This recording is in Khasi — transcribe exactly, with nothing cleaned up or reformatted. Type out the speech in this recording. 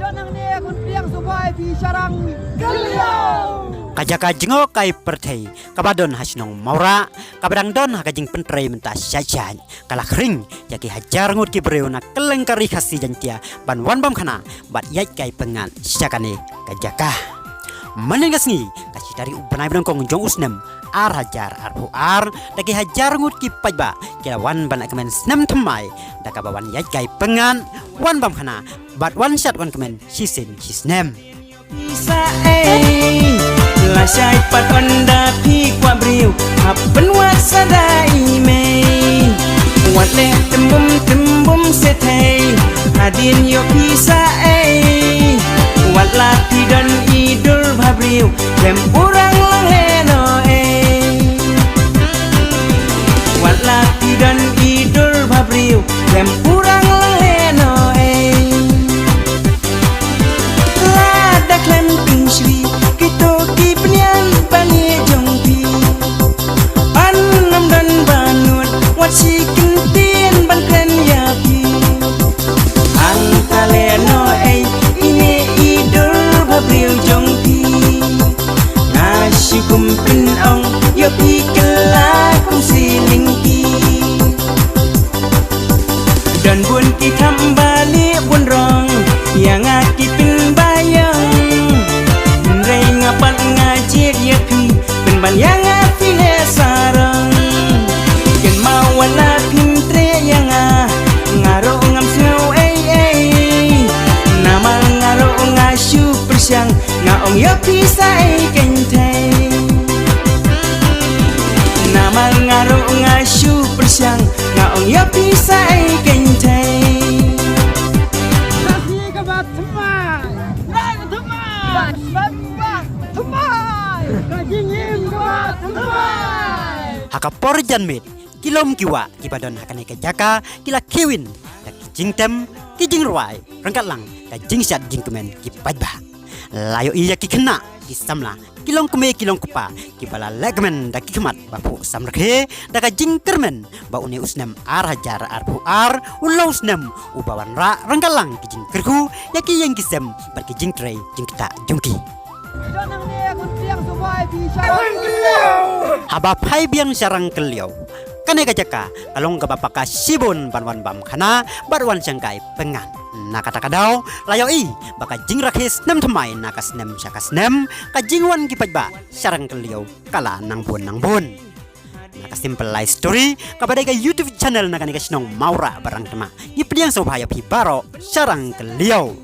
Nangne ngan pdiang sngewbha ïa phi sha rang kylliaw. Ka jaka jngohkai pyrthei kaba don ha shnong Mawrah, kaba dang don ha ka jingpyntrei mynta shait shait, ka la khring ïa ki hajar ngut ki briew na kylleng ka Ri Khasi Jaiñtia ban wan bam khana bad ïaid kai pyngngad sha kane ka jaka. Mynhynnin ka sngi ka shi tarik u bnai ba nyngkong jong u snem ar hajar arphew ar, da ki hajar ngut ki paidbah ki la wan ban leh kmen snem thymmai da kaba wan ïaid kai pyngngad, wan bam khana bad wan shad wan kmen shisien shisnem. Pisa ei, la shai pat ynda phi kwah briew, hap pynwad sa da i mei. Wat leh tymbum tymbum seh thei, hadien ïoh pisa ei. Wat la phi don i dur bha briew, lem u rang lang heh noh ei. Wat la phi don i dur bha briew, lem u rang lang heh noh ei. Lada khlem pynshri kito ki pynïaid ba ngi jong phi, yn ym don ba nud wat shi kyntien ban kren ïa phi. Hangta leh noh ei, ine i dur bha briew jong phi. Nga shu kum pynong ïa phi kylla kum shi lyngkhi. Don bun ki kham ba lieh bun rong ïa nga ki pynbiang. Hynrei nga pat nga jied ïa phi, pynban ïa nga phi leh sarong. Kynmaw wat la phim treh ïa nga, nga ruh ngam sngew ei ei. Namar nga ruh nga shu pyrshang, nga ong ïa phi sa ei kynthei. Namar nga ruh nga shu pyrshang, nga ong ïa phi sa ei kynthei. Ka sngi kaba thymmai. Ka thymmai. Ka thymmai. Ka jingim kaba thymmai. Ha ka por janmiet, ki lum ki wah kiba don ha kane ka jaka ki la khiew ïa da ki jingtem, ki jingrwai, ryngkat lang ka jingshad jingkmen ki paidbah. La ïohi ïa ki khynnah, ki samla, ki longkmie ki longkpa kiba la leh kmen da ki khmat ba phuh samrkhie da ka jingkyrmen ba une u snem ar hajar arphew ar un long u snem uba wanrah ryngkat lang ki jingkyrkhu ïa ki ïing ki sem bad ki jingtrei jingktah jong ki. Haba phai biang sha rang kylliaw, kane ka jaka ka long kaba paka shibun ban wan bam khana bad wan shangkai pyngngad. Na kata ka daw la ïohi ba ka jingrakhe snem thymmai na ka snem sha ka snem, ka jingwan ki paidbah sha rang kylliaw ka la nang bun nang bun. Na ka Simple Life Story kaba dei ka YouTube channel na kane ka shnong Mawrah Barangtma, ngi pdiang sngewbha ïa phi baroh sha rang kylliaw.